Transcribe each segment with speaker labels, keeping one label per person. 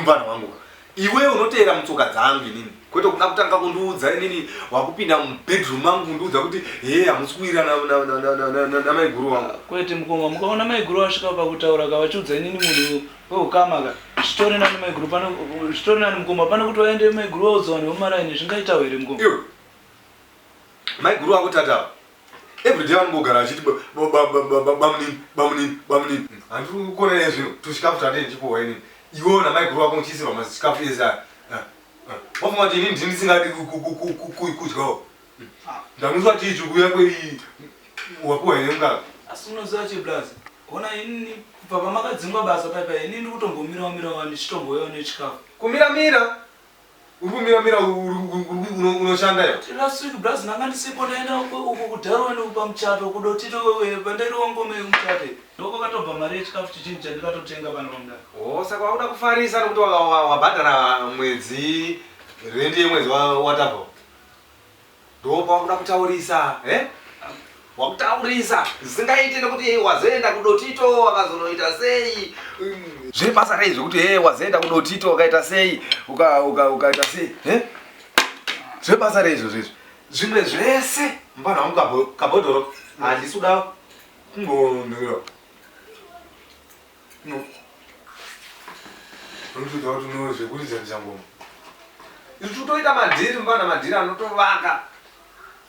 Speaker 1: Uri mupfana wangu ka. Iwe unoteera mutsoka dzangu inini. Kwete kuda kutanga kundiudza inini wakupinda mubedroom mangu kundiudza kuti hee hamusi kuwirana namaiguru wangu.
Speaker 2: Kwete mukoma, mukaona maiguru vasvika pakutaura ka vachiudza inini munhu weukama ka zvitori nani maiguru pano zvitori nani mukoma pane kuti vaende maiguru vaudza vanhu vemumaraini zvingaitawo here mukoma?
Speaker 1: Iwe maiguru wako tata ava everyday vanongogara vachiti bamunini bamunini bamunini handiri kukona iye zvino tuchikafu tandei ndichipuhwa inini iwewo namaiguru wako muchiisirwa mazikafu ese aya ah, ah. wafunga kuti inini ndini ndisingadi kudyawo ndamuswa chii chikuuya kwei wapuhwa here mukaka
Speaker 2: asi unoziva chiblazi hona inini kubva pamakadzingwa basa paipa inini ndiri kutombomirawo mirawo ndichitombouyawo nechikafu
Speaker 1: kumira mira Uri kumira mira unoshanda iwe.
Speaker 2: Last week blaz ndanga ndisipo ndaenda uko kuDarwin uko pamuchato kuDotito pandairova ngoma yemuchato. Ndokwakatobva mari yechikafu chichinji chandikatotenga pano pamudara.
Speaker 1: Oh, saka wakuda kufarisa nekuti wabhadhara mwedzi rendi yemwedzi watabva. Ndopawakuda kutaurisa eh? Wakutaurisa zvisingaite nekuti hey, wazoenda kudotito wakazonoita sei zviri basa rei zvekuti hey, wazoenda kudotito wakaita sei ukaita uka, uka sei eh? Zviri basa rei izvozvo izvi zvimwe zvese mupana wangu kabhodhoro handisi kuda kungonzira No. Unotoda kuti uno zvekuridza ngoma. Izvi tikutoita madhiri mfana madhiri anotovaka.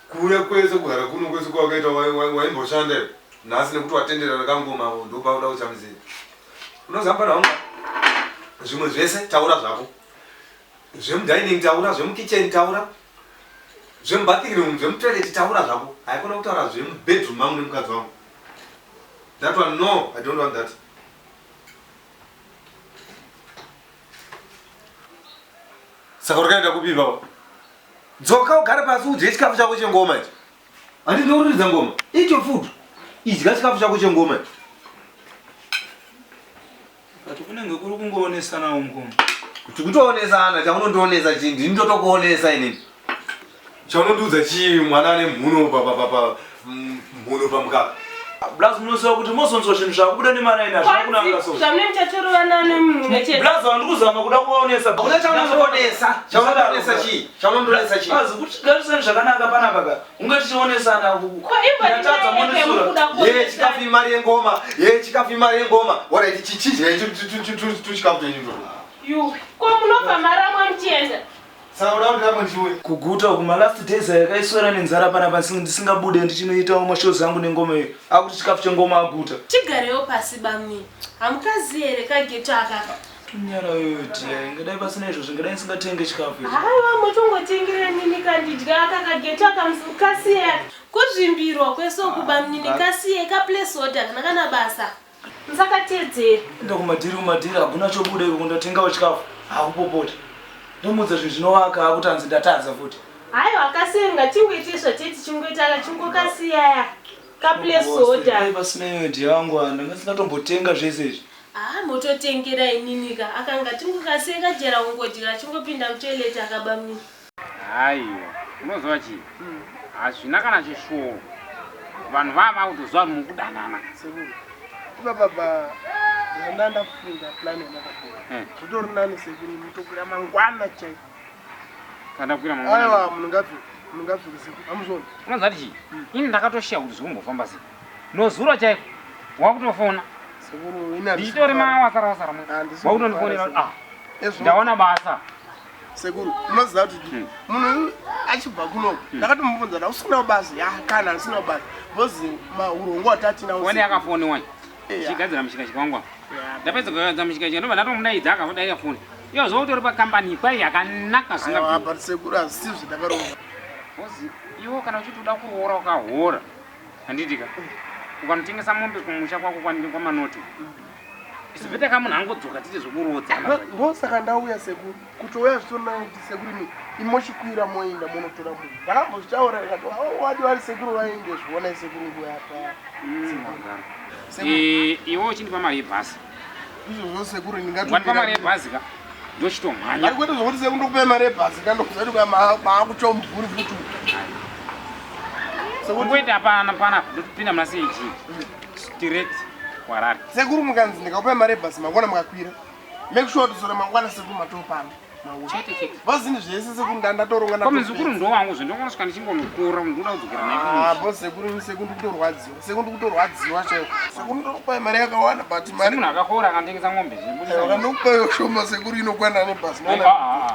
Speaker 1: Kuuya kwese kugara kuno kwese kwawakaita waimboshanda iwe. Nhasi nekuti watenderana kangoma ndopauda kuchamisira. Unoziva mfana wangu zvimwe zvese taura zvako. Zvemudining taura, zvemukitchen taura. Zvemubathing room, zvemutoilet taura zvako. Haikona kutaura zvemubedroom mangu nemukadzi wangu. That one no, I don't want that. Saka urikaenda kupi baba? Dzoka ugare pasi udye chikafu chako chengoma ichi. Handiti ndikuridza ngoma. Eat your food. Idya chikafu chako chengoma ichi.
Speaker 2: But kunenge kuri kungoonesanawo mukoma.
Speaker 1: Kuti kutoonesana chaunondionesa chii ndini ndotokuonesa inini. Chaunondiudza chii mwana ane mhuno pa pa pa pa mhuno pamukaka.
Speaker 2: Blaz munoziva kuti mozonzwa zvinhu zvakubuda nemaraini hazvina kunaka so.
Speaker 3: Zvamune muchatorovana nemunhu mumwe chete.
Speaker 2: Blaz vandiri kuzama kuda kuvaonesa.
Speaker 1: Hakuna chaunondionesa. Chaunondionesa chii? Chaunondionesa chii?
Speaker 2: Blaz kuti garisani zvakanaka panapa ka. Unge tichionesana
Speaker 3: Ko imbori
Speaker 2: ndatadza
Speaker 3: mai
Speaker 2: monisura.
Speaker 3: mukuda
Speaker 1: Ye chikafu imari yengoma. Ye chikafu imari yengoma. Alright chichidya ichi tuchikafu chenyu.
Speaker 3: Yuwi. Ko munobva maramwa muchienda.
Speaker 1: Saka uda kuti ramwe ndichiuya.
Speaker 2: Kuguta uku malast days aya kaiswera nenzara panapa ndisingabude ndichinoitawo mashows angu nengoma iyo akuti chikafu chengoma aguta.
Speaker 3: Tigarewo pasi bamnini. Hamukaziye here kageto aka?
Speaker 2: Tonyara yoyo dear ingadai pasina izvo zvingadai ndisingatenge chikafu ichi.
Speaker 3: Haiwa motongotengera nini kandidya aka kageto aka kasiye kuzvimbirwa kwese uku bamnini kasiye ka place order kana kana basa. Musakatedzera.
Speaker 2: Enda kumadhiri kumadhiri hakuna chobuda iko kundotengawo chikafu hakupopota. Ndomuudza zvinhu zvinovaka akuti hanzi ndatadza futi.
Speaker 3: Haiwa kasiye ngatingoite zvatete tichingoita kachingokasiyaya ka place order.
Speaker 2: Dai pasina iyoyo dear wangu ndanga ndisingatombotenga zvese izvi.
Speaker 3: Haa mototengera inini ka akanga tingokasiye kajera kungodya achingopinda mutoilet akaba mini.
Speaker 4: Haiwa unoziva chii hazvina kana chishuwo vanhu vava vakutoziva kuti mukudanana.
Speaker 5: Sekuru ipapa pa zvanda ndafunga plan yamakafunga
Speaker 4: Eh.
Speaker 5: zvitori nani sekuru mutokwira mangwana chaiko.
Speaker 4: Kana kukwira mangwana.
Speaker 5: Aiwa munhu ngabve munhu ngabve sekuru amuzvona.
Speaker 4: Unoziva kuti chii ini ndakatoshiya kuti zvikumbofamba sei nozuro chaiko wakutofona
Speaker 5: Sekuru ini handisi
Speaker 4: ndichitori
Speaker 5: kufara.
Speaker 4: mawasara wasara
Speaker 5: Handisi
Speaker 4: wakutondifonera
Speaker 5: kufara,
Speaker 4: ah
Speaker 5: Ezvo.
Speaker 4: ndawana basa
Speaker 5: Sekuru unoziva kuti
Speaker 4: Hmm.
Speaker 5: munhu uyu achibva kuno ndakatomubvunza da usina basa ya kana asina basa because maurongwa atatinawo
Speaker 4: wani akafoni wani
Speaker 5: Yeah.
Speaker 4: chigadzira mushikashika wangu apa
Speaker 5: Yeah.
Speaker 4: ndapedza kugadzira mushikashika ndobva ndatomudaidza akavodaira foni iyo zuva utori pakambani kwai yakanaka
Speaker 5: Aiwa,
Speaker 4: zvisingabviri
Speaker 5: but sekuru hazisi zvandakaronga
Speaker 4: Because iwe kana uchiti uda kuroora ukahora handitika ukanotengesa mombe kumusha kwako kwamanoti It's better ka munhu angodzoka tiite zvekuroodzana.
Speaker 5: Ndosaka ndauya sekuru kutouya zvitori kuti sekuru imi imochikwira moenda monotora munhu. Ndakambozvitaura ndikati oh, wadi vari sekuru vaende zvionai sekuru nguva yapa.
Speaker 4: Eh, iwe uchindipa mari yebhasi.
Speaker 5: Izvozvo sekuru ndingato.
Speaker 4: Wandipa mari yebhasi ka? Ndochitomhanya.
Speaker 5: Ari kwete zvokuti sekuru ndokupa mari yebhasi ka ndokuzati kwa maakuchomvuri futi.
Speaker 4: Sekuru kungoita pana pana ndotopinda muna CG. Straight kuHarare.
Speaker 5: Sekuru mukanzi ndikakupai mari yebhasi mangwana mukakwira. Make sure kuti zora mangwana sekuru matopano.
Speaker 4: Chete chete.
Speaker 5: Vazini zvese sekuru ndandatoronga
Speaker 4: Ko muzukuru ndo wangu zve ndongonosvika ndichingonokura ndoda kudzokera naye
Speaker 5: Ah,
Speaker 4: kumusha.
Speaker 5: bo sekuru sekuru ndikutorwadziwa. Sekuru ndikutorwadziwa chaiko. Sekuru ndokupai mari yakawanda but mari
Speaker 4: Munhu akakora akandengesa ng'ombe
Speaker 5: Aiwa, kandokupai shoma sekuru inokwana nebhasi.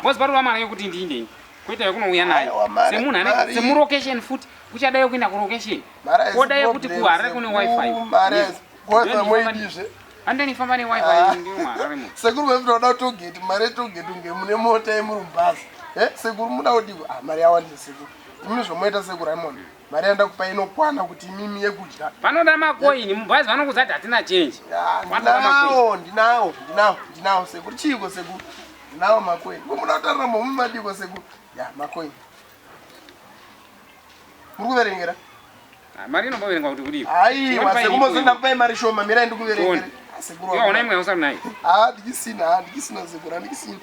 Speaker 4: Boss parova mari yekuti ndiinde kwete yekunouya nayo
Speaker 5: Aiwa, mari-
Speaker 4: semunhu ane
Speaker 5: mari-
Speaker 4: semulocation futi kuchadai kuenda kulocation
Speaker 5: Mari haisi
Speaker 4: Oda yekuti
Speaker 5: problem,
Speaker 4: kuHarare kune
Speaker 5: sekuru,
Speaker 4: wifi.
Speaker 5: Mari haisi wifi
Speaker 4: Ndinofamba-
Speaker 5: moidizve.
Speaker 4: Handinifamba
Speaker 5: Ah.
Speaker 4: newifi ndiri muHarare muno.
Speaker 5: Sekuru vaifita kuda togeti, mari yetogeti unge mune mota yemuri mubhazi. Eh, sekuru muda kudii? Ah, mari yawandisa sekuru. Imimi zvomoita sekuru Raymond. Mari yandakupai inokwana kuti imimi yekudya.
Speaker 4: Panoda makoini mubhazi vanokudza kuti hatina change.
Speaker 5: Ya,
Speaker 4: Panoda makoini.
Speaker 5: ndinawo, ndinawo, ndinawo, ndinawo sekuru. Chiiko sekuru? Ndinawo makoini. Ko muda kutarira momu madiko sekuru? Ya, makoini. Muri kuverengera?
Speaker 4: Ah, Mari inomboverengwa kuti kudii?
Speaker 5: Aiwa, sekuru mozoenda kupai mari shoma, mirai ndikuverengere. Ah, sekuru.
Speaker 4: Iwe hauna imwe yausari nayo.
Speaker 5: Ah, ndikisina, ah, ndikisina sekuru, handikisina.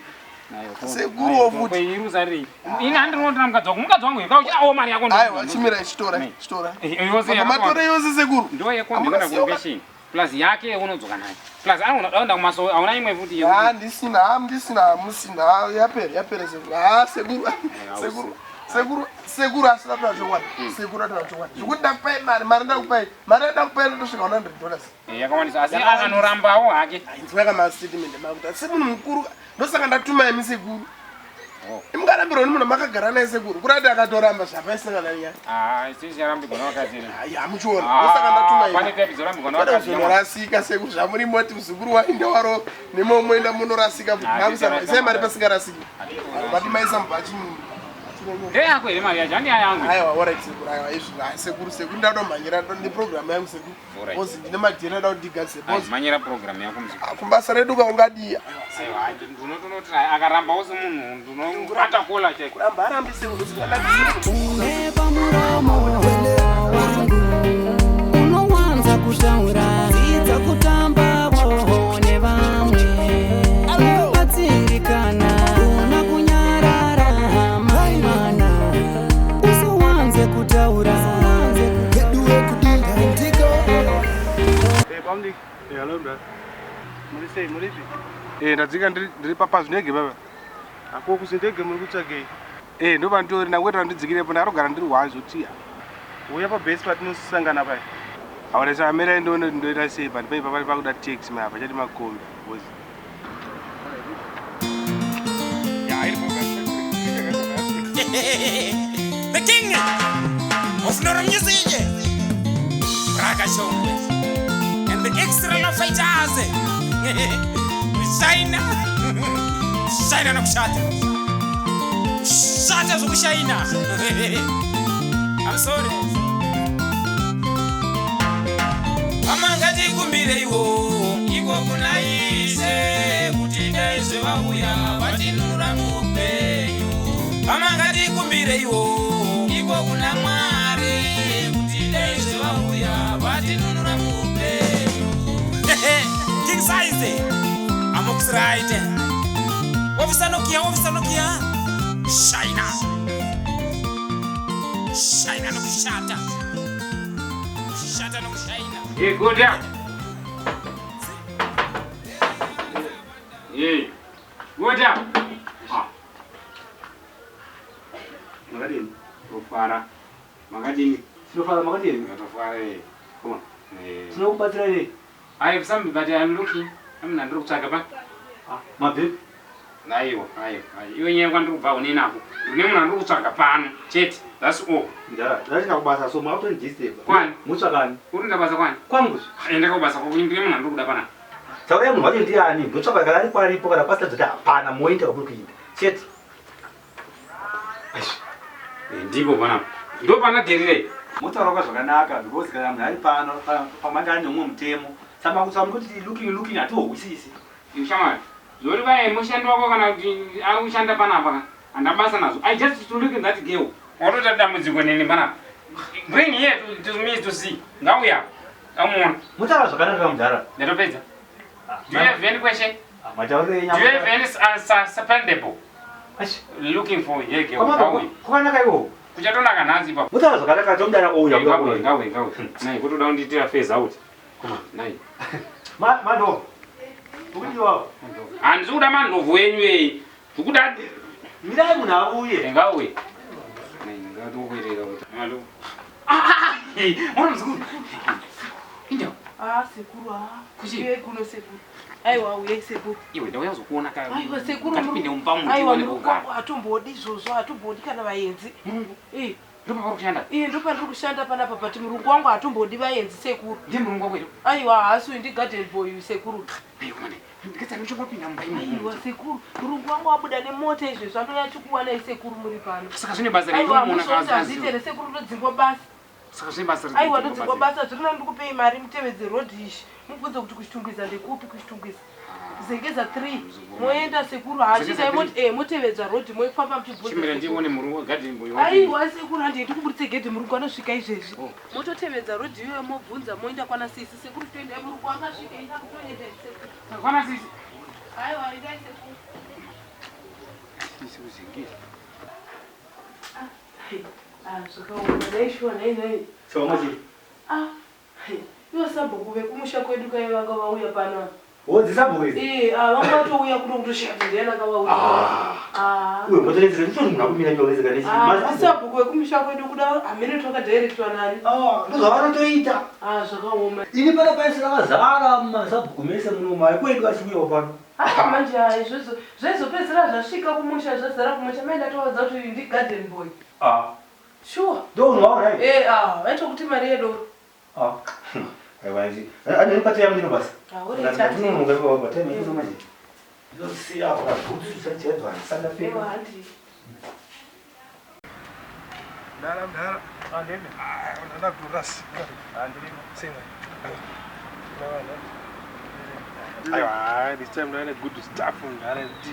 Speaker 5: Sekuru wofuti.
Speaker 4: Irusarei. Ini handinoona mukadzi wangu. Mukadzi wangu yekauchi awo mari yako.
Speaker 5: Aiwa, chimirai, chitora, chitora.
Speaker 4: Yose
Speaker 5: Baba, matore yose sekuru.
Speaker 4: Ndo yekombi
Speaker 5: Hamuna
Speaker 4: kuenda
Speaker 5: siyoka.
Speaker 4: kulocation. Plus yake unodzoka nayo. Plus anoona daunda kumasowe hauna imwe futi yekuti.
Speaker 5: Ah, ndisina, ah, ndisina, ah, musina. Ah, yapera, yapera sekuru. Ah, sekuru, sekuru. Sekuru, sekuru asina kutaura chokwadi. Sekuru ataura chokwadi. Zvekuti ndakupai mari, mari ndakupai. Mari yandakupai inotosvika $100.
Speaker 4: Yakawandisa asi akanorambawo hake.
Speaker 5: Inzwa kama statement makuti asi munhu mukuru ndosaka ndatuma imi sekuru.
Speaker 4: Oh.
Speaker 5: Imungarambirwa nemunhu makagara naye sekuru. Kurati akatoramba zvapaisangana nyaya.
Speaker 4: Ah, isi charambigwa nevakadzi.
Speaker 5: Ai, hamuchiona. Ndosaka ndatuma imi.
Speaker 4: Pane type dzorambigwa
Speaker 5: Kwada
Speaker 4: nevakadzi.
Speaker 5: kuzonorasika sekuru zvamuri moti muzukuru waenda waro nemomoenda munorasika
Speaker 4: Ah,
Speaker 5: makusa mari pasingarasiki. Vati maisa mubhachi
Speaker 4: Ndeyako here mari yacho? Handi yangu.
Speaker 5: Aiwa, alright sekuru, aiwa izvi hai sekuru, sekuru ndadomhanyira neprogram yangu sekuru.
Speaker 4: Alright.
Speaker 5: Boss ndine madhiri ada kundigadzire
Speaker 4: Ai,
Speaker 5: boss.
Speaker 4: Mhanyira program yako muzukuru.
Speaker 5: Ah, Kumbasa redu kaungadii.
Speaker 4: Aiwa, ndinotonoti akarambawo semunhu ndinobata kola chaiko.
Speaker 5: Kuramba arambi sekuru, usinganakisi.
Speaker 6: Une pamuromo wangu unowanza kutaura dzidza kutamba woho nevamwe ukabatsirikana una kunyarara mai mwana usawanze kutaura
Speaker 7: Hello, brother.
Speaker 8: Muri sei, muripi?
Speaker 7: Eh, ndadzika ndiri ndiri papazvindege baba.
Speaker 8: Ako kuzindege muri kutsvagei?
Speaker 7: Eh, ndopanditori ndakuita ndidzikirepo ndakarogara ndiri hwanzi kuti
Speaker 8: Uya pabhesi patinosangana paya.
Speaker 7: aona saka mirai ndione kuti ndoita sei but paipa pari pakuda taxi mai apa chati makombi boss.
Speaker 9: The king of Nora Music, Raga Shongwe, and the extra love fighters. China, China nokushata, shata zvokushaina. I'm sorry. Amangatikkumbireiwo iko kuna Ishe kuti dai zvevauya vatinunura muupenyu. Amangatikkumbireiwo iko kuna Mwari kuti dai zvevauya vatinunura muupenyu. King size amoxrite ofisa Nokia, ofisa Nokia, shaina shaina nokushata shata nokushaina.
Speaker 4: Hey, go down. Hey, go down. Ah.
Speaker 8: Makadini?
Speaker 4: Tofara. Makadini?
Speaker 2: Tinofara makadini?
Speaker 4: Tofara eh.
Speaker 2: Come on.
Speaker 4: Eh.
Speaker 2: Tinokubatsira nei?
Speaker 4: I have something but I'm looking. Amina ndiri kutsvaga pa.
Speaker 2: Ah, mabhebhi.
Speaker 4: Aiwa, aiwa. aiwa. Iwe nyaya kwandiri kubva une nako. Ndine munhu andiri kutsvaga pano. Chete. That's all.
Speaker 8: Ndara, ndachina kubasa so makutondidisturba.
Speaker 4: Kwani?
Speaker 8: Mutsvakani.
Speaker 4: Uri kuenda basa kwani?
Speaker 8: Kwangu.
Speaker 4: Enda kubasa kwako ndine munhu andiri kuda panapa.
Speaker 8: Taurai munhu wacho ndiani? Ndotsvaka kana ari kwaripo kana pasina dzoti hapana moenda kwamuri kuenda. Chete.
Speaker 4: Eh, Ndipo panapa. Ndo pana dherirei.
Speaker 8: Motaura zvakanaka because kana munhu ari pano pamanga ane umwe mutemo. Saka kuti looking looking hatihwisisi.
Speaker 4: Shamwari. Zvori vai mushandi wako kana kuti ari kushanda panapa ka. Handina basa nazvo. I just to look at that girl. Watoita dambudziko neni panapa. Bring here to me to see. Ngauya. Amuona.
Speaker 8: Motaura zvakanaka mudhara.
Speaker 4: Ndatopedza. Do you have any question?
Speaker 8: Matauriro
Speaker 4: Do you have any suspendable? Looking for here girl. Ngauya.
Speaker 8: Kwakanaka iwo.
Speaker 4: Kuchatonaka nhasi ipapo.
Speaker 8: Motaura zvakanaka tomudara ouya kuda
Speaker 4: Ngauya,
Speaker 8: kuno.
Speaker 4: ngauya, ngauya. Nai, kutoda kundiitira face out. Nai.
Speaker 8: Mado.
Speaker 4: Handisi kuda mandlovu enyu ei. Ndikuda
Speaker 8: Mirai munhu auye.
Speaker 4: Ngauye. Ngatokuerera kuti. Ah, mwana muzukuru. Inda.
Speaker 3: Ah, sekuru ah.
Speaker 4: Kuchi?
Speaker 3: Uyai kuno sekuru. Aiwa uyai sekuru.
Speaker 4: Iwe ndauya kuzokuona ka.
Speaker 3: Aiwa sekuru.
Speaker 4: Ngatipinde mumba umu
Speaker 3: Aiwa
Speaker 4: tione
Speaker 3: murungu
Speaker 4: kugara.
Speaker 3: wangu hatombodi izvozvo hatombodi kana vaenzi.
Speaker 4: Murungu.
Speaker 3: Eh,
Speaker 4: Ndopauri kushanda.
Speaker 3: iye ndopandiri kushanda panapa but murungu wangu hatombodi vaenzi sekuru.
Speaker 4: Ndiye murungu wako here?
Speaker 3: Aiwa haasi uyu ndi garden boy uyu sekuru.
Speaker 4: Aiwa mwana. Ndikatsa ndichingopinda mumba imomo.
Speaker 3: Aiwa sekuru, murungu wangu wabuda nemota izvezvi andouya achikuwanai sekuru muri pano.
Speaker 4: Saka zvine basa rei
Speaker 3: Aiwa
Speaker 4: kumuona
Speaker 3: musha kuti
Speaker 4: kazi.
Speaker 3: hazviite here sekuru ndodzingwa basa.
Speaker 4: Saka zvine basa rei.
Speaker 3: Aiwa ndodzingwa basa zviri nani ndikupei mari mutevedzere rodhi ishi. Mubvunze kuti kuchitungwiza ndekupi kuchitungwiza. Zengeza 3 moenda sekuru
Speaker 4: Zengeza
Speaker 3: hachiita moti eh motevedza rodhi moifamba muchibvunza.
Speaker 4: Chimira
Speaker 3: sekuru.
Speaker 4: ndione murungu garden boy.
Speaker 3: Aiwa sekuru handei ndikuburitse gedhi murungu anosvika izvezvi.
Speaker 4: Oh.
Speaker 3: Mototevedza rodhi iyoyo mobvunza moenda kwana sisi sekuru toendai murungu akasvika enda kutoenda sekuru.
Speaker 4: Kwana sisi.
Speaker 3: Aiwa endai sekuru.
Speaker 4: Sisi kuzengeza.
Speaker 3: Ah zvakaoma dai shuwa nai nai.
Speaker 8: Chaoma chii?
Speaker 3: Ah ivo sabhuku vekumusha kwedu kai vanga vauya pano.
Speaker 8: Wodzisa idzi.
Speaker 3: Eh, ah vanga vatouya kuno kutoshaya kuti ndiani akavauya. Ah.
Speaker 8: Uye motoredzera kuti munhu akumira nyore kana
Speaker 3: Ah,
Speaker 8: chii.
Speaker 3: sabhuku vekumusha kwedu kuda hamene twakadhairektwa nani.
Speaker 8: Ah, ndozvavanotoita.
Speaker 3: Ah zvakaoma.
Speaker 8: Ini pana paisira vazara masabhuku mese muno mari kwedu achiuyawo pano.
Speaker 3: Ah manje ah izvozvo zvaizopedzisira zvasvika kumusha zvazara kumusha mai ndatovaudza kuti ndi garden boy.
Speaker 8: Ah.
Speaker 3: Sure.
Speaker 8: Ndo unhu wawo right?
Speaker 3: Eh ah vaitokuti mari yedu.
Speaker 8: Ah. Aiwa izi. Ani pati yangu ndino basa.
Speaker 3: Ah uri chati.
Speaker 8: Ndinonoka baba baba tena ndino manje. Ndosiya apa bhutsu zvisachedzwa
Speaker 3: Ewa
Speaker 8: ndisandapfeka.
Speaker 3: handi.
Speaker 7: Mdara, mdara. Ah, ndada kutorasika. Sei mwana? Aiwa, this time ndaane good stuff mdara kuti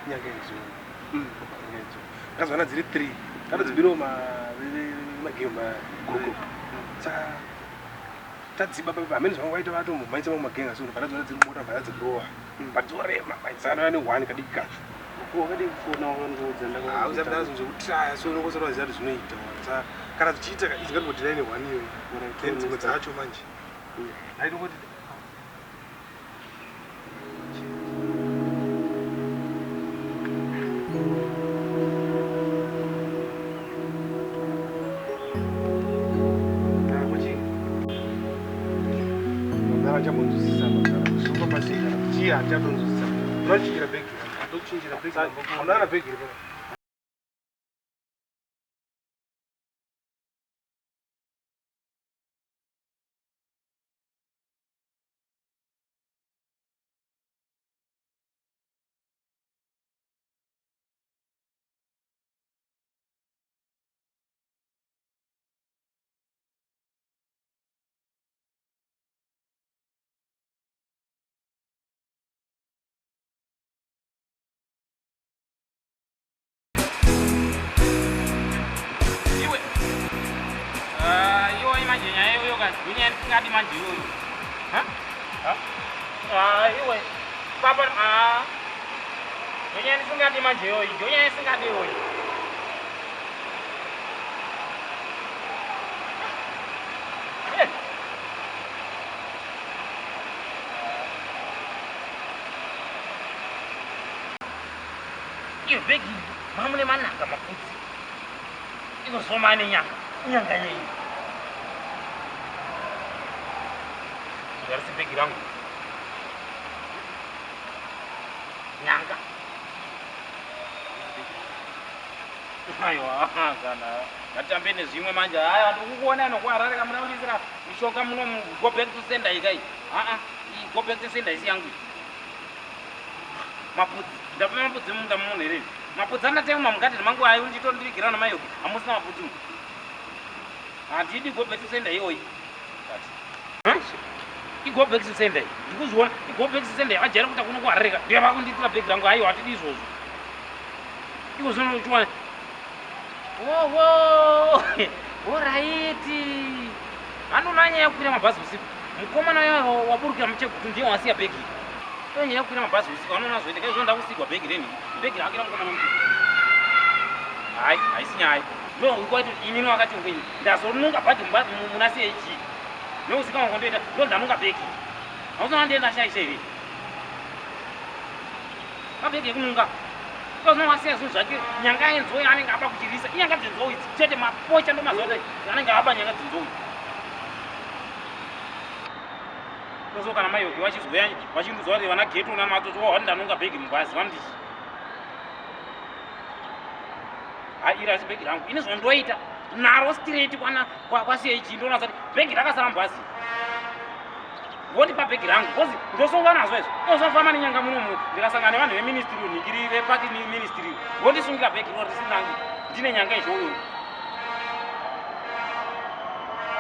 Speaker 7: nyanga idzo. Nyanga idzo. Ndakazoona dziri 3. Ndatodzibirawo ma magame magogo. Saka tadziba pa hamene zvanga vaita vatombomhanyisa mamwe magenga so patadziona dziri mota bva dzadzirova. But dzorema manje saka ndava ne one kadiki kacho.
Speaker 10: Wakadii kufona wakandiudza
Speaker 7: Hauzabda zvinhu zvekutraya so unongosara waziva kuti zvinoita saka kana zvichiita idzi ngatimbotirai ne-one iyoyo then dzimwe dzacho manje aitongoti achambonzwisisa zvofamba sei kana kuti chii handichatonzwisisa unochinjira bhegi ndochinjira bhegi unoana bhegi iri pana
Speaker 4: Iwe. Ah, iwe manje nyaya iyoyo ka dunya ndingadi manje iyoyo. Ha? Ha? Ah, iwe. Papa ah. Dunya ndisingadi manje iyoyo. Dunya ndisingadi iyoyo. Eh. Iyo bhegi mamune manaka mapudzi. Ikuzoma nenyanga. Inyanga yei. Garisi bhegi rangu. Nyanga. Aiwa, kana ngatambe nezvimwe manje. Haya, ndikukuona nokuharare kamuna kundisira mishonga muno mu- go back to sender ikai. Ah ah, go back to sender isi yangu. Mapudzi, ndapa mapudzi munda munhu here? Mapudzi andatema mugadheni mangu ayo nditondivigira namayoki. Hamusina mapudzi umu. Handidi go back to sender iyoyi. I-go back to sender iyi. Ndikuzviona i-go back to sender yajaira kuita kuno kuharareka. Ndiyo vakundiitira bhegi rangu aiwa hatidi izvozvo. Iko zvino uchiwana. Wowo. Oraiti. Anoona nyaya yekukwira mabhazi usiku. Mukomana uya waburukira muchegutu ndiye wasiya bhegi. Ndiyo nyaya yekukwira mabhazi usiku anoona zvoita kaizvo ndakusigwa bhegi reni. Bhegi rake ramukomana muchegutu. Hayi, haisi nyaya. Ndo kwaiti inini wakati ukwenyi. Ndazonunga bhagi mubhazi muna CAG. Neusika wangu ndoita ndo ndanunga bhegi. Hausona ndienda shaisha here? Mabhegi ekununga. Kozino wasiya zvinhu zvake nyanga yenzou yaanenge aba kuchirisa. Inyanga dzenzou idzi chete mapocha ndomazuva kuti anenge aba nyanga dzenzou. Kozo kana mai Yogi vachizouya vachindiudza kuti vana geto nana matsotsi wahwati ndanonga bhegi mubhazi vandichi. Ha iri asi bhegi rangu. Ini zvondoita naro straight kwana kwa kwa CAG ndoona kuti bhegi rakasara mubhazi. Vondipa bhegi rangu because ndosungwa nazvo izvo. Ndozofamba nenyanga munomu ndikasangana nevanhu veministry nhingiri vepati ministry vondisungira bhegi ro risinangi ndine nyanga izvo uyu.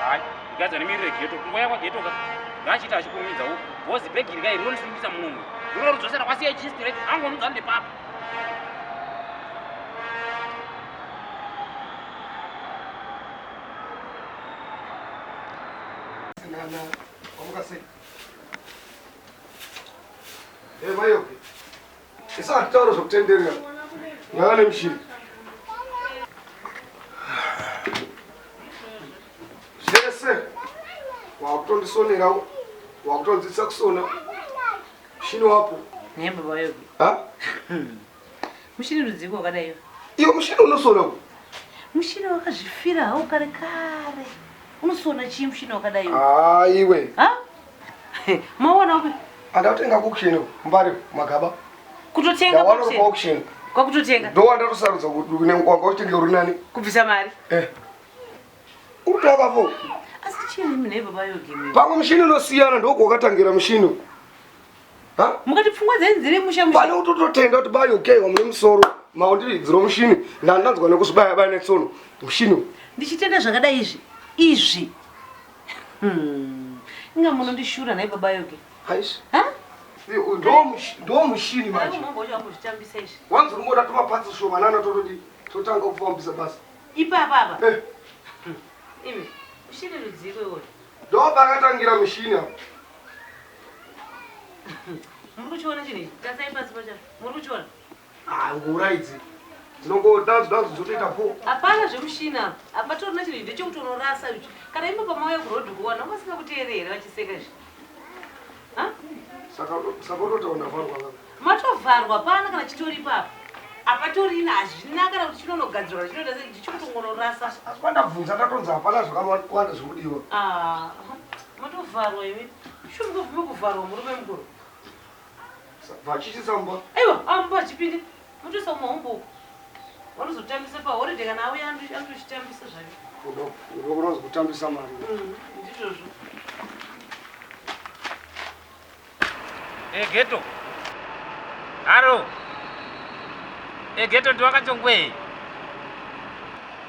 Speaker 4: Hayi ndigadza nemirire geto kungouya kwageto ka ngaachiita achikurumidza uku because bhegi iri kai rinondisungisa munomu rinoridzosera kwaCAG straight angonudza ndepapa.
Speaker 1: Nana, wamuka sei? Hey, Mayoki. Isa atitaura zvekutenderera. Ngava nemushini. Zvese wakutondisonera wakutondidzidzisa kusona. Mushini wapo.
Speaker 11: Nhai baba Yogi.
Speaker 1: Ha?
Speaker 11: Mushini rudziko wakadai iwe?
Speaker 1: Iwe mushini unosona uyu.
Speaker 11: Mushini wakazvifira hawo kare kare. Unosona chii mushini wakadai iwe?
Speaker 1: Ah, iwe.
Speaker 11: Ha? Mawana upi?
Speaker 1: Andakutenga ku auction mbare magaba.
Speaker 11: Kutotenga
Speaker 1: Ndawana ku auction.
Speaker 11: Kwakutotenga.
Speaker 1: Ndowandatosarudza kuti wanga uchitenge uri nani?
Speaker 11: Kubvisa mari.
Speaker 1: Eh. Urikutovakapo.
Speaker 11: Asi chii mune baba Yogi?
Speaker 1: Pamwe mushini unosiyana ndokwakatangira mushini.
Speaker 11: Mukati pfungwa dzenyu dziri musha musha.
Speaker 1: Pane kutototenda kuti bayo okay wamune musoro maundiridziro mushini ndandanzwa nekuzvibaya baya netsono mushini.
Speaker 11: Ndichitenda zvakadai izvi izvi. Inga munondishura nhai baba Yogi.
Speaker 1: Haisi.
Speaker 11: Ha?
Speaker 1: Ndo mushini manje.
Speaker 11: Mambozvitambisa izvi.
Speaker 1: Wanzi ungoda tumapatsi shomanana totodi totanga kufambisa basa.
Speaker 11: Ipapa apa.
Speaker 1: Eh.
Speaker 11: Imi mushini rudziko iwoyo.
Speaker 1: Ndo pakatangira mushini apa.
Speaker 11: Muri kuchiona chinhu ichi? Tasai pasi pacho. Muri kuchiona?
Speaker 1: Ah, ngura idzi. Dzinongoda dzoda dzotoita po.
Speaker 11: Hapana zvemushini apa. Hapatorina chinhu ichi ndechekuti unorasa ichi. Kana imba pamauya kuroad kuwana vasingakuteerei here vachiseka izvi? Ha?
Speaker 1: Saka saka utotaura ndavharwa kaka.
Speaker 11: Matovharwa hapana kana chitori ipapa. Hapatorina hazvina kana kuti chinonogadzirwa chinoita sei chikutongonorasa.
Speaker 1: Asi pandabvunza ndatonzi hapana zvakawanda zvikudiwa.
Speaker 11: Ah, matovharwa imi. Shuwa mukubvume kuvharwa murume mukuru.
Speaker 1: Vachiti samba.
Speaker 11: Aiwa, amba chipinde. Mutoisa mumahombo uko. Vanozotambisa paholiday kana auya anotochitambisa zvake.
Speaker 1: Unokunozi kutambisa mari.
Speaker 11: Ndizvozvo.
Speaker 4: Eh, geto. Haro. Eh, geto ndiwakachongwe.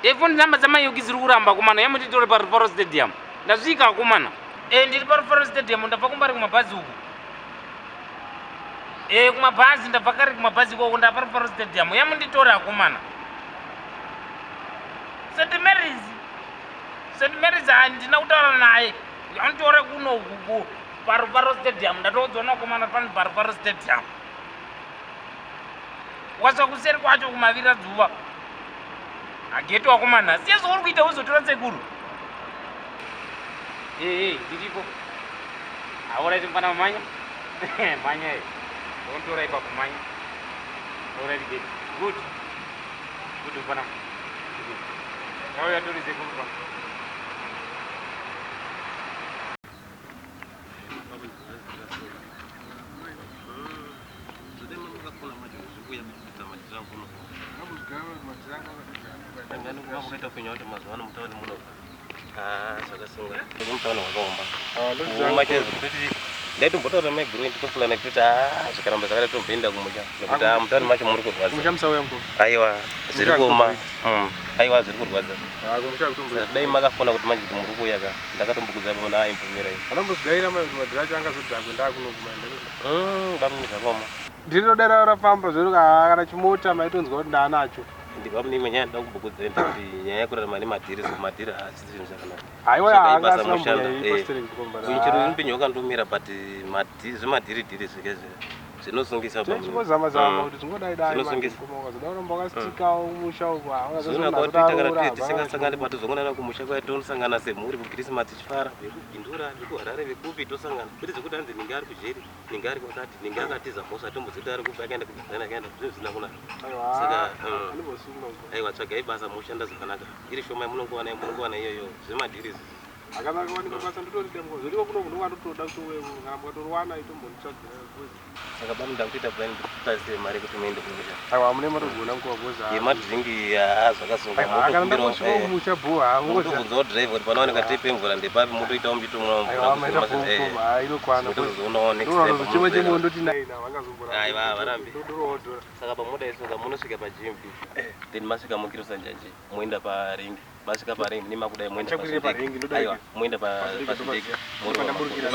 Speaker 4: Eh, phone number dzaMayoki dziri kuramba kumana yamutitore paRufaro Stadium. Ndasvika kumana. Eh, ndiri paRufaro Stadium ndabva kumbari kumabhazi uku. Eh, kumabhazi ndabva kare kumabhazi ikoko ndapa Rufaro Stadium. Yamunditore akomana. St Mary's. St Mary's handina kutaura naye. Yamutore kuno uku paRufaro Stadium. Ndatoudzwa nakomana pani paRufaro Stadium. Waswa kuseri kwacho kumavira zuva. Ageto akomana. Siya zvauri kuita uzotora sekuru. Eh eh ndiripo. Alright mfana manya. Manya eh. Ndontora ipapo manya. Alright get. Good. Good mfana. Good. Ngauya tori sekuru pa.
Speaker 12: Ndaitombotaura maiguru nditofulana kuti ah zvikaramba zvakadai tomboenda kumusha nekuti ah mutauni macho muri kurwadza.
Speaker 7: Kumusha musauya mukoma.
Speaker 12: Aiwa zviri kuoma. Aiwa zviri kurwadza.
Speaker 7: Ah kumusha kutomboenda.
Speaker 12: Dai makafona kuti manje kuti muri kuuya ka ndakatombokudza pamwe aimbomira
Speaker 7: iyi. Anombozvidaira mai kuti madhiri acho angazodhakwe ndakunoguma enda.
Speaker 12: Bamuni zvakaoma.
Speaker 7: Ndiri rodai rafamba zvero kana chimota maitonzwa kuti ndaanacho.
Speaker 12: Ndibva mune imwe nyaya ndinoda kumbokuudzai ndekuti nyaya yekurarama nemadhiri so madhiri haasi zvinhu zvakanaka.
Speaker 7: Haiwa
Speaker 12: Tsvagai
Speaker 7: anga
Speaker 12: basa
Speaker 7: asina
Speaker 12: mushanda.
Speaker 7: mbuya
Speaker 12: Eh.
Speaker 7: ipostereki kumbara.
Speaker 12: Uyu chero upenyu hwakandomira but zvemadhiri dhiri zvike Zvinosungisa
Speaker 7: Tichingozama zama kuti zvingodai dai
Speaker 12: Zvinosungisa.
Speaker 7: ukazoda kuramba wakasitikawo musha uko
Speaker 12: Zvinonaka kuti toita kana tiri tisingasangani patozongonana kumusha kwaya tonosangana semhuri kukirisimasi tichifara vekubindura vekuharare vekupi tosangana kwete zvekuti hanzi ninge ari kujeri ninge ari kwakati ninge akatiza mhosva tomboziva kuti ari kupi akaenda kutanzania akaenda zvinhu zvisina kunaka saka aiwa tsvagai basa moshanda zvakanaka iri shoma yamunongowana munongowana iyoyo zvemadhiri izvi
Speaker 7: akanaka wanika basa ndotorida mko zvoriko kuno kuno kwatotoda kutowe kana mukatorowana itombonditsvagira
Speaker 12: saka bani ndakutoita plan kuti titarisire mari yekuti muende kumusha
Speaker 7: aiwa mune matogona mukova bhoza
Speaker 12: yemadhiringi haa zvakasunga
Speaker 7: Aiwa, kana ndangosvikawo kumusha bho haa
Speaker 12: motobvunzawo driver kuti panowanika tepe mvura ndepapi motoitawo muchitomwa
Speaker 7: Aiwa, maita bho mukoma, haa inokwana
Speaker 12: motozoonawo next
Speaker 7: Ndinoona
Speaker 12: time
Speaker 7: kuti chimwe chimwe
Speaker 12: pamunozoenda.
Speaker 7: ndoti nai na vangazombora
Speaker 12: Aiwa havarambi
Speaker 7: ndodorowo dhora
Speaker 12: saka pamuda isoka munosvika pagmb then masvika mukirosa njanji moenda paringi masvika paringi nemakudai moenda
Speaker 7: Handichakwirire
Speaker 12: pasindege.
Speaker 7: paringi, ndoda
Speaker 12: Aiwa,
Speaker 7: igi.
Speaker 12: moenda
Speaker 7: Pasindege
Speaker 12: pasindege
Speaker 7: ndopaziya. Ndopandamurukira.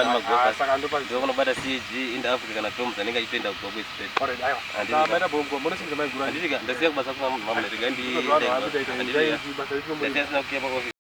Speaker 7: Ah, saka ndopaziya.
Speaker 12: ndokunobata cag ind africa kana toms anenge achitoenda kugogwe straight
Speaker 7: Alright, aiwa. Saka maita bho mukoma munosimudza mai guru
Speaker 12: Handiti ka ndasiya kubasa kuna munhu mamwe rega ndi
Speaker 7: Ndozvanhu haakuita ita,
Speaker 12: Handiti ka?
Speaker 7: ita, basa rito muri.
Speaker 12: Ndasiya sina kukiya paofisi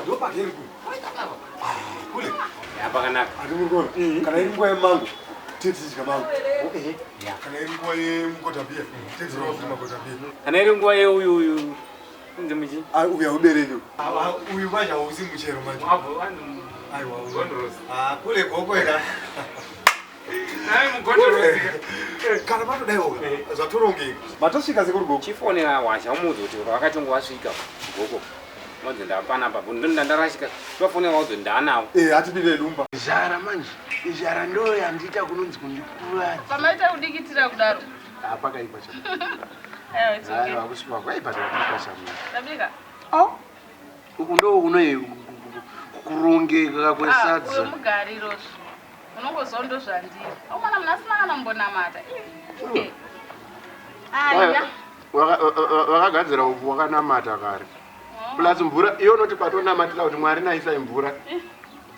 Speaker 1: ndopageri kule
Speaker 4: pakanaka
Speaker 1: andimurikuona kana iri nguva yemango tetichidya mango kana iri nguva yemukotabhiya tetirofuti makotabhiya
Speaker 4: kana iri nguva yeuyu uyu unzi muchi
Speaker 1: uyu haubereki uyu manje hausi muchero manje aiwa kule gokweka kana matodaiwoka zvatorongeka matosvika sekuri gogo
Speaker 4: chifonera washa umuudza kuti wakati wasvika gogo wanzi ndapanapa ndandarashika tofonera waudza ndaanawo
Speaker 1: atidire lumba
Speaker 5: Zhara manje, zhara ndo yandiita kunonzi kundikuvadza.
Speaker 13: Pamaita kudikitira kudaro.
Speaker 5: Pakaipa cha.
Speaker 13: Aiwa, it's okay.
Speaker 5: Aiwa kusipa kwaipa takaipa cha.
Speaker 13: Tabika.
Speaker 5: Uku ndo kunoye kurongeka
Speaker 13: Ah, uyo
Speaker 5: kwesadza.
Speaker 13: mugariro zve. Unongozwa ndo zvandiri. Aumana munhu asina kana mbonamata. Ih. Aya.
Speaker 5: Vakagadzira upfu wakanamata kare. Plus mvura iyo unoti kwatonamatira kuti Mwari naisai mvura.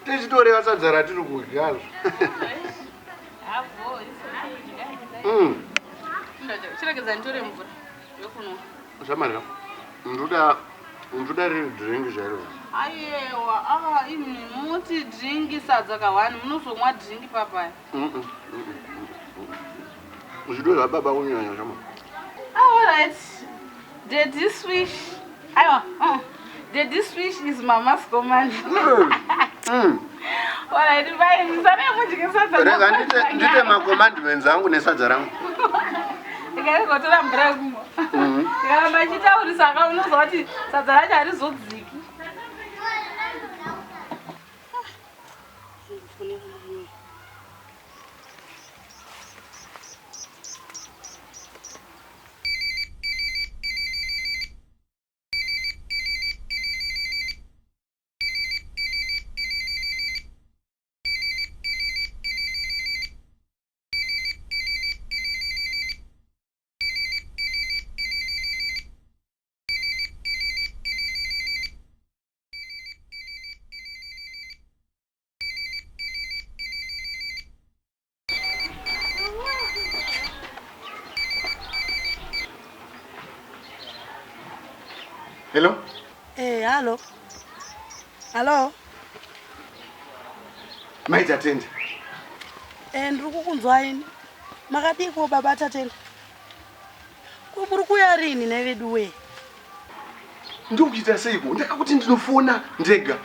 Speaker 5: Tichitoreva sadza ratiri kudya.
Speaker 13: Avo, it's okay. Ndocho, chiregedza nditore mvura yokunwa.
Speaker 5: Zvamarira. Ndoda ndoda riri drink chairo.
Speaker 13: Ayewa, ah, imi muti drink sadza ka1 munozomwa drink papaya.
Speaker 5: Zvido zvababa kunyanya zvama.
Speaker 13: Ah, all right. Daddy swish. Aiwa, Daddy swish is mama's command. All right, bye. Musare mudye sadza.
Speaker 5: Rega ndite ndite macommandments angu nesadza rangu.
Speaker 13: Ndikagotora mvura yekumwa. Ndikaramba ndichitaurisa ka unozwa kuti sadza racho harizodziki.
Speaker 5: Hello?
Speaker 14: Eh, halo. Halo.
Speaker 5: Mai Tatenda.
Speaker 14: Eh, ndiri kukunzwai. Makadiko baba Tatenda. Ko muri kuya rini nevedu we?
Speaker 5: Ndokuita seiko? Ndakakuti ndinofona ndega.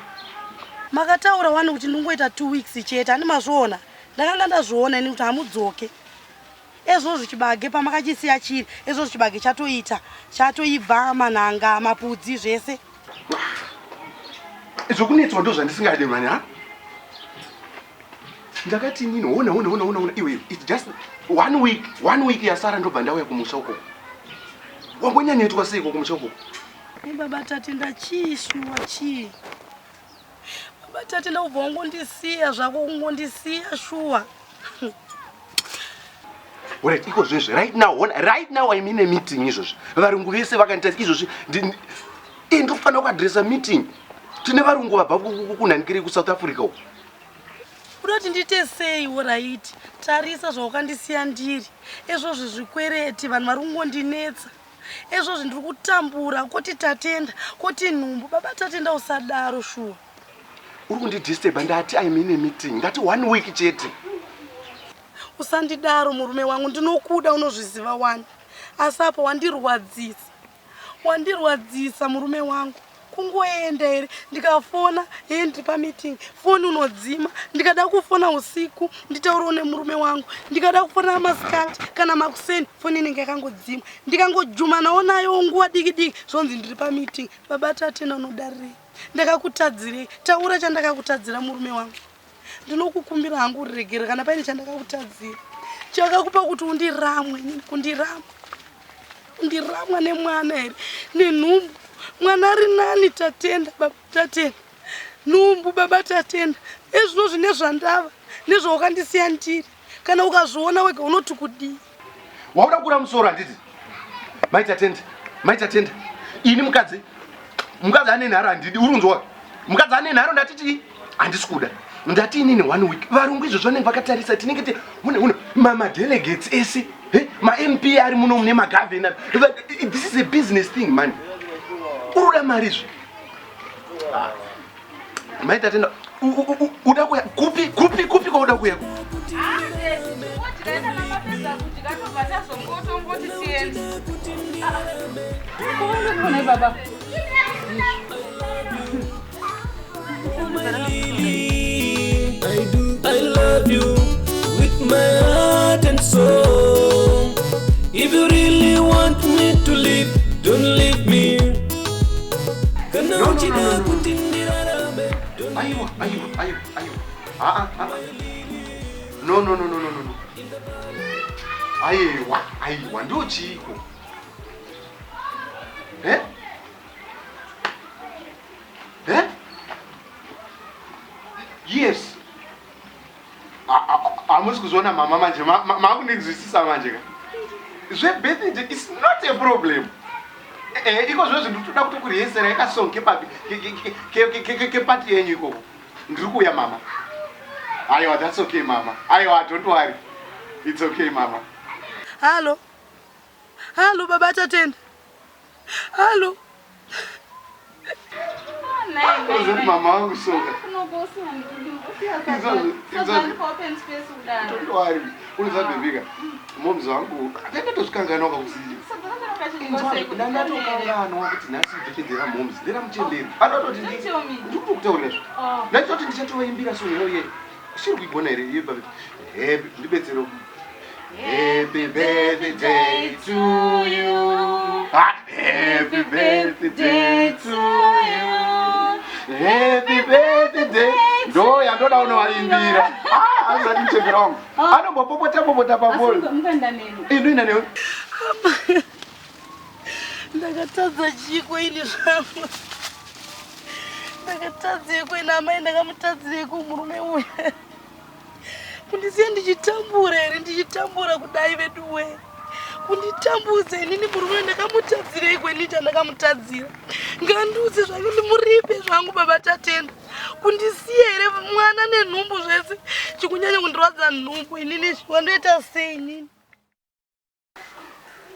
Speaker 14: Makataura wani kuti ndingoita 2 weeks chete, handi mazviona. Ndakanga ndazviona ini kuti hamudzoke. Ezvozvo chibage pamakachisiya chiri, ezvozvo chibage chatoita, chatoibva manhanga, mapudzi zvese.
Speaker 15: Zvokunetswa ndozvandisingade mani ha? Ndakati inini hona hona hona hona hona iwe it's just one week, one week yasara ndobva ndauya kumusha ukoko. Wambonyanyoitwa seiko kumusha ukoko?
Speaker 14: Hey, baba Tatenda chii shuwa chii? Baba Tatenda ubva wangondisiya zvako kungondisiya shuwa.
Speaker 15: Alright, iko zvezvi right now, hona right now I'm in a meeting izvozvi. Varungu vese vakandiita izvozvi ndi ndinofanira kuadressa meeting. Tine varungu vabva kunhanikiri kuSouth Africa uko.
Speaker 14: Uda kuti ndiite sei orit tarisa zvawakandisiya ndiri ezvozvi zvikwereti vanhu vari kungondinetsa ezvozvi ndiri kutambura koti tatenda koti nhumbu baba tatenda usadaro shuwa
Speaker 15: Uri kundidisturba ndati I'm in a meeting. Ndati one week chete.
Speaker 14: Usandidaro murume wangu ndinokuda unozviziva wani asi apa wandirwadzisa Wandirwadzisa murume wangu. Kungoenda here ndikafona hee ndiri pameeting foni unodzima ndikada kufona usiku nditaurewo nemurume wangu ndikada kufona masikati kana makuseni foni inenge yakangodzima ndikangojumanawo nayo nguva diki diki zvonzi ndiri pameeting baba Tatenda unodarirei ndakakutadzirei taura chandakakutadzira murume wangu ndinokukumbira hangu ruregero kana paine chandakakutadzira chakakupa kuti undiramwe kundiramwa kundiramwa nemwana here nenhumbu mwana ari nani tatenda baba tatenda nhumbu baba tatenda ezvino zvine zvandava nezvaukandisiya ndiri kana ukazviona wega unoti kudii
Speaker 15: wauda kukura musoro handiti mai tatenda mai tatenda ini mukadzi mukadzi ane nharo handidi uri kunzwa mukadzi ane nharo ndati chii handisi kuda ndati inini one week varungu izvo zvanenge vakatarisa tinenge ti une une madelegates ese mamp ari muno mune magavhena this is a business thing man uri kuda mari izvi ah. Mai Tatenda uda kuya kupi kupi kupi kwauda kuya
Speaker 13: Baba.
Speaker 6: I do, I love you with my heart and soul. If you really want me to leave, don't leave me. Kana uchida kuti ndirarame, don't
Speaker 15: Aiwa, aiwa, aiwa, aiwa. Ah, ah, ah. No, no, no, no, no, no, no. Aiwa, aiwa, ndo chiiko? Eh? Eh? Yes. Hamusi kuzviona mama manje, makundinzwisisa manje ka. Zvebirthday is not a problem. Eh, iko zvozvo ndiri kutoda kutokurihesera yakasong kepapi kepati yenyu ikoko. Ndiri kuuya mama. Aiwa, that's okay mama. Aiwa, don't worry. It's okay mama.
Speaker 14: Halo. Halo baba Tatenda. Halo.
Speaker 15: Uzoti mama wangu soka. Don't worry. Unoziva bebika. Moms wangu ndakatozvikanganwa kakuti ndatokanganwa kuti nhasi ndipedzera moms nderamuchemberi. Anototi ndikukutaurira zvo. Ndachitoti ndichatovaimbira song yavo Uchiri kuigona here iye babe? Happy ndibetsero. Happy birthday to you. Ah, happy birthday to you. Happy birthday. Ndo yandoda unovaimbira. Ah, azati mchembere wangu. Anombopopota popota pafoni. Inoenda newe.
Speaker 14: Ndakatadza chiiko ini zvangu? Ndakatadzeiko ini amai ndakamutadzireiko murume uyu? Kundisiya ndichitambura here ndichitambura kudai veduwe? Kunditambudza inini murume uyu ndakamutadzireiko ini chandakamutadzira? Ngandiudze zvake ndimuripe zvangu baba Tatenda. Kundisiya here mwana nenhumbu zvese? Chikunyanya kundirwadza nhumbu inini wandoita sei inini?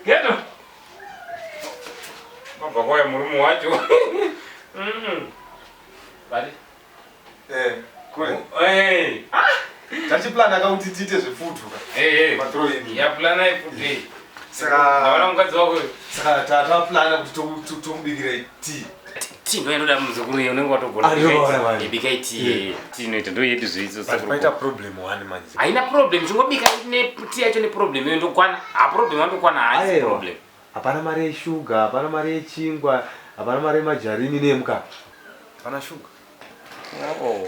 Speaker 4: Geto. Mabva kwaya murume wacho. Bari.
Speaker 1: Eh, kule.
Speaker 4: Eh.
Speaker 1: Ah! Tachiplana ka kuti tiite zvefood ka.
Speaker 4: Eh eh.
Speaker 1: Patrol yedu.
Speaker 4: Ya plana yefood eh.
Speaker 1: Saka
Speaker 4: ndaona mukadzi wako.
Speaker 1: Saka tata plana kuti tomubikira tea.
Speaker 4: Tii ndo yanoda muzukuru iye unenge watogona.
Speaker 1: Ah, ndinoona manje.
Speaker 4: Ibikai tii. Tii inoita ndo yedu zviitso.
Speaker 1: But paita problem one manje.
Speaker 4: Haina problem chingobika ne tii yacho ne problem iyo ndokwana. Ha problem wandokwana haisi
Speaker 1: Aiwa.
Speaker 4: problem.
Speaker 1: Hapana mari yeshuga, hapana mari yechingwa, hapana mari yemajarini neyemukaka. Hapana shuga.
Speaker 4: Oh.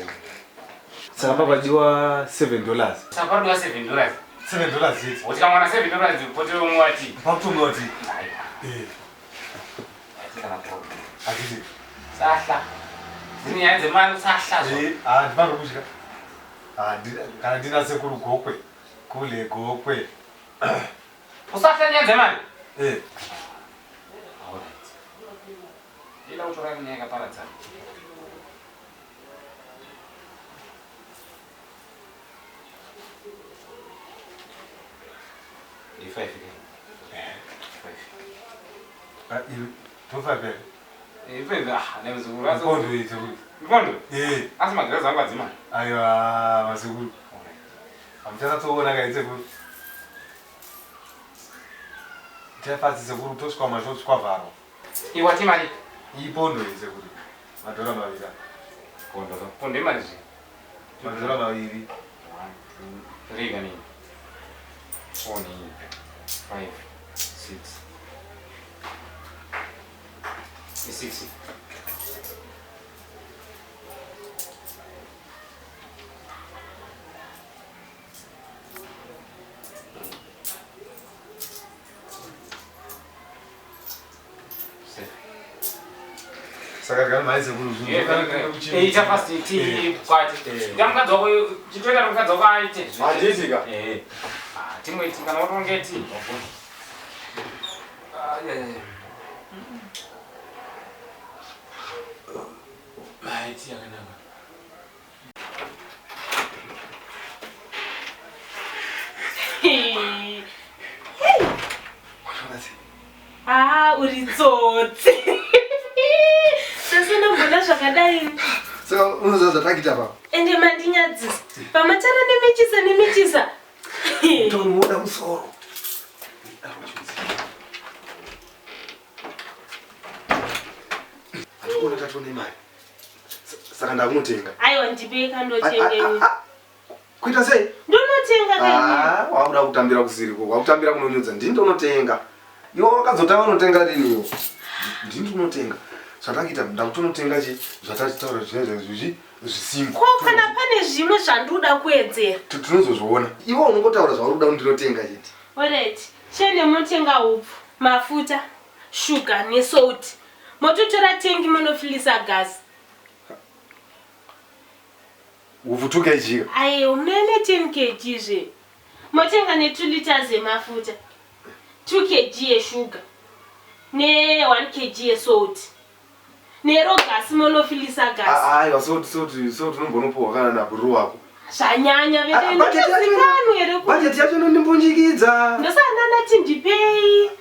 Speaker 1: Saka papadiwa $7.
Speaker 4: Saka parodiwa $7.
Speaker 1: $7 chete.
Speaker 4: Uchikamwana $7 pote umwa tii.
Speaker 1: Pakutomwa tii.
Speaker 4: Aiwa.
Speaker 1: Eh.
Speaker 4: Haisi kana problem.
Speaker 1: Hatiti.
Speaker 4: Sahla. Dzine nyaya dzemari sahla zvo.
Speaker 1: Eh, ah ndifanira kudya. Ah kana ndina sekuru gokwe. Kule gokwe.
Speaker 4: Usahla nyaya dzemari.
Speaker 1: Eh.
Speaker 4: Alright. Ila kutora nyaya yakaparadzana. I5 ke. 5.
Speaker 1: Ah iwe tofa here.
Speaker 4: I5 ah nemuzukuru asi.
Speaker 1: Mkondo iyi sekuru.
Speaker 4: Mkondo?
Speaker 1: Eh.
Speaker 4: Asi magirazi angu adzima.
Speaker 1: Aiwa masekuru. Hamuchanatsoona kai sekuru. Tafasi sekuru tosvika mumashops kwavharwa.
Speaker 4: Iwa timari.
Speaker 1: Ipondo iyi sekuru. Madhora maviri.
Speaker 4: Pondo. Pondo imari zve.
Speaker 1: Madhora maviri.
Speaker 4: 1 2 3 kani. 4 5 6 6.
Speaker 1: Saka rikani mhai sekuru
Speaker 4: Ita fast tii kwati. Ndamukadzi wako chitoita mukadzi wako aite.
Speaker 1: Handiti ka?
Speaker 4: Eh. Ah timwe tii kana watonge tii. Ah yeah yeah. Mai tii yakanaka.
Speaker 3: Ah, uri tsotsi. Sasa ndambona zvakadai.
Speaker 15: Saka unoziva zvatakuita pa?
Speaker 3: Ende mandinyadzisa. Pamatara nemichisa nemichisa.
Speaker 15: Tomuona musoro. Hatikuona tatone mari. Saka ndakunotenga.
Speaker 3: Aiwa ndipei kandotenge.
Speaker 15: Kuita sei?
Speaker 3: Ndonotenga kaini.
Speaker 15: Ah, wakuda kutambira kusiriko, wakutambira kunonyudza. Ndini ndonotenga. Iwe wakazotanga unotenga rini iwe? Ndini ndinotenga. Zvatakuita ndakutonotenga chi zvatataura zviya zvichi zvisimba.
Speaker 3: Ko kana pane zvimwe zvandoda kuedzera.
Speaker 15: Tinozozviona. Iwe unongotaura zvauri kuda kuti ndinotenga chete.
Speaker 3: Alright. Chende motenga hupfu, mafuta, shuga nesalt. Mototora tengi monofilisa gasi.
Speaker 15: Hupfu 2 kg.
Speaker 3: Aiwa munene 10 kg zve. Motenga ne 2 liters emafuta. 2 kg yeshuga. Ne 1 kg yesalt. Nero gasi monofilisa gasi.
Speaker 15: Aiwa salt salt salt unombonopuwa kana nabhuru wako.
Speaker 3: Zvanyanya
Speaker 15: Ah,
Speaker 3: vete
Speaker 15: budget yacho
Speaker 3: ndozikanwa here kuti.
Speaker 15: Budget yacho inondimbunjikidza.
Speaker 3: Ndosanana tindipei.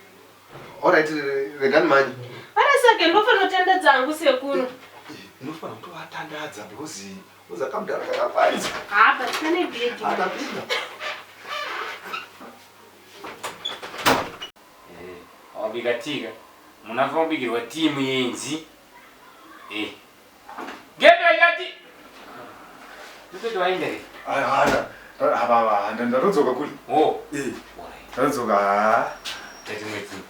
Speaker 15: Alright, regani manje.
Speaker 3: Parasake ndofanira kutandadza hangu sekuru.
Speaker 15: Unofanira kutovatandadza because uzakamudhara kakakwanisa.
Speaker 3: Hapa pane bhegi.
Speaker 15: Akapinda.
Speaker 4: Eh, wabika tii ka. Munafa kubikirwa tii muyenzi. Eh. Gedo yati. Ndototi waenda here?
Speaker 1: Handa. Hava ndatodzoka kuri.
Speaker 4: Oh.
Speaker 1: Eh. Ndatodzoka. ha.
Speaker 4: Tatimwe tii.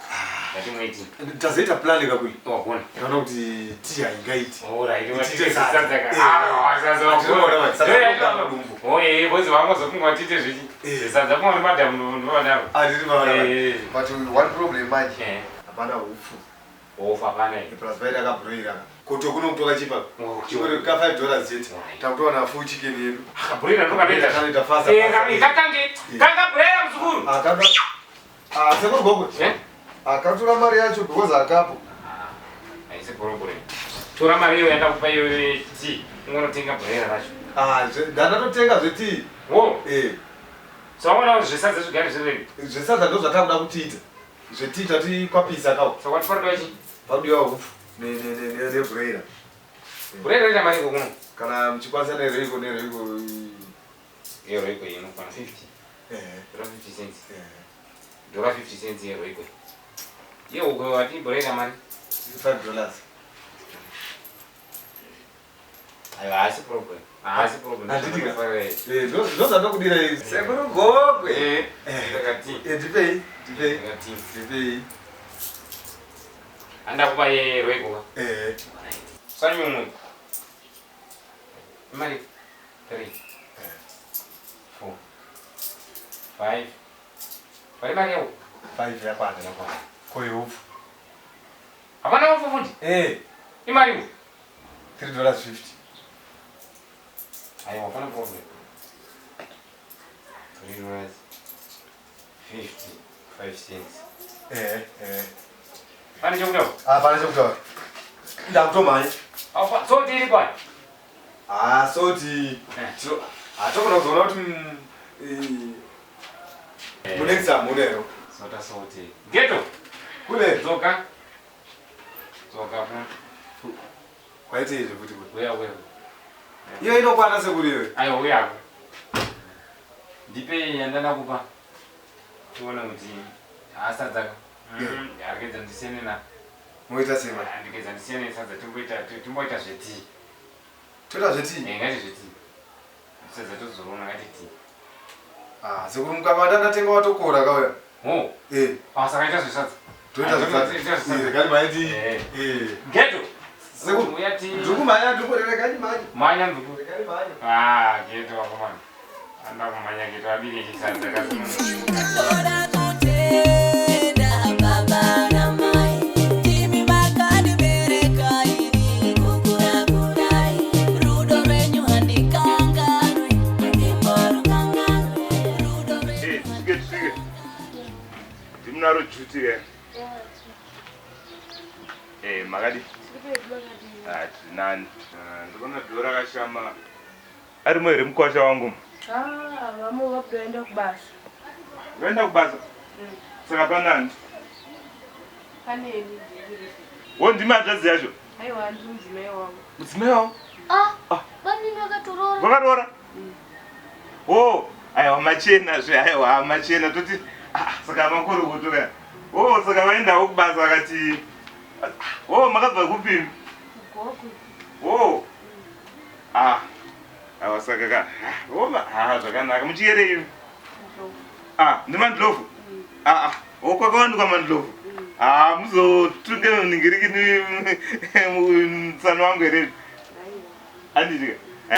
Speaker 4: Tatimwe tii.
Speaker 1: Tazoita plan kakuri.
Speaker 4: Wagona.
Speaker 1: Ndaona kuti tii haingaiti.
Speaker 4: Alright,
Speaker 1: Tiite sadza.
Speaker 4: sadza ka.
Speaker 1: Eh.
Speaker 4: Ah, sadza.
Speaker 1: Hatinoona manje, sadza rinogara mudumbu.
Speaker 4: Oh, eh, bozi vangozofunga kuti tiite zvichi. Sadza kumwe madam ndovadaro.
Speaker 1: Handiti maona.
Speaker 4: Eh.
Speaker 15: But one problem manje. Hapana hupfu.
Speaker 4: Hupfu hapana.
Speaker 1: Plus vaita kabroiler. Koto kuno kutoka chipa. Chikoro ka $5 chete. Takutowana full chicken yedu.
Speaker 4: Kabroiler ndokanoita.
Speaker 1: Kanoita fast.
Speaker 4: Eh, kakange. Kanga broiler muzukuru.
Speaker 15: Ah, kaka. Ah, sekuru gogo.
Speaker 4: Eh?
Speaker 15: Akatora mari yacho because akapo.
Speaker 4: Haisi gorobore. Tora mari iyo yandakupa iyo yetii. Ungonotenga broiler racho.
Speaker 1: Ah, ndatotenga zvetii.
Speaker 4: Wo.
Speaker 1: Eh.
Speaker 4: So waona kuti zvesadza zvigare zviri.
Speaker 1: Zvesadza ndo zvatakuda kutiita. Zvetii tatikwapisa kawo.
Speaker 4: Saka wati chi?
Speaker 1: Pakudiwa hupfu ne ne ne ne nebroiler.
Speaker 4: Broiler ita mari kuno.
Speaker 1: Kana muchikwanisa nereiko nereiko.
Speaker 4: Iyo roiko inokwana 50.
Speaker 1: Eh.
Speaker 4: Dora 50 cents. Dora 50 cents iyo roiko. Iyo uko wati broiler mari.
Speaker 1: $5.
Speaker 4: Aiwa, haasi problem. Haasi problem.
Speaker 1: Handiti ka?
Speaker 4: Ndinofarira izvi.
Speaker 1: Eh, ndozvandokudira izvi. Sekuru Gokwe.
Speaker 4: Eh, ndakati.
Speaker 1: Eh, ndipei, ndipei.
Speaker 4: Ndakati.
Speaker 1: Ndipei.
Speaker 4: Andakupa yeroiko ka.
Speaker 1: Eh.
Speaker 4: Sanyumwe. Imari 3 4 5. Pari mari yako?
Speaker 1: 5 yakwana.
Speaker 4: Yakwana.
Speaker 1: Ko yeupfu.
Speaker 4: Hapana upfu futi?
Speaker 1: Eh.
Speaker 4: Imari upfu?
Speaker 1: $3.50.
Speaker 4: Aiwa, hapana problem. $3 55 cents.
Speaker 1: Eh, eh.
Speaker 4: Pane chekutaura?
Speaker 1: Ah, pane chekutaura. Ndakutomhanya.
Speaker 4: Apa, soti iri pai?
Speaker 1: Ah, soti. Ah, togona kuzoona kuti munengisa hamuna here.
Speaker 4: Sota soti. Geto.
Speaker 1: Kule.
Speaker 4: Dzoka. Dzoka ku.
Speaker 1: Kwaite izvi futi kule.
Speaker 4: Uya uya.
Speaker 1: Iyo inokwana sekuru iyoyo.
Speaker 4: Aiwa uya. Ndipe yandanda kupa. Tione kuti hasadza. Arikeza ndisiyane na.
Speaker 1: Moita sei manje?
Speaker 4: Andikeza ndisiyane sadza timboita timboita zvetii.
Speaker 1: Toita zvetii?
Speaker 4: Eh, ngati zvetii. Sadza tozorona ngati tii.
Speaker 1: Ah, sekuru mukavanda ndatenga watokora kauya.
Speaker 4: Oh.
Speaker 1: Eh.
Speaker 4: Ah, saka ita zvesadza.
Speaker 1: Toita zvesadza. Eh, regai mhanye tii. Eh.
Speaker 4: Geto.
Speaker 1: Sekuru,
Speaker 4: Uya tii.
Speaker 1: ndikumhanya ndikureregai mhanye.
Speaker 4: Mhanya nduku.
Speaker 1: Regai mhanye.
Speaker 4: Ah, geto wakomana. Anda kumhanya geto abike chisadza kasi.
Speaker 16: Eh, tisvike tisvike. Ndimunaro juti ke. Eh, makadi. Ah, tinani. Ah, ndikuona dhoo rakashama. Arimo here mukwasha wangu?
Speaker 17: Ah, vamwe vakutoenda kubasa.
Speaker 16: Vaenda kubasa. Saka panani?
Speaker 17: Pane ini ndiri.
Speaker 16: Wo ndimi hanzvadzi yacho.
Speaker 17: Aiwa, ndiri mudzimai wangu.
Speaker 16: Mudzimai wangu.
Speaker 18: Ah, bamnini vakatorora.
Speaker 16: Vakaroora? Oh, aiwa machena zve, aiwa machena toti ah, saka makorokoto kaya. Oh, saka vaendawo kubasa vakati oh, makabva kupi?
Speaker 17: Gokwe.
Speaker 16: Oh. Ah. Aiwa saka ka. Oh, ah, zvakanaka. Muchiyerei? Ah, ndimandlovu. Ah, ah. Oh, kwakawanikwa mandlovu. Ah, muzotunge ningiriki ni mutsano wangu here. Andidya.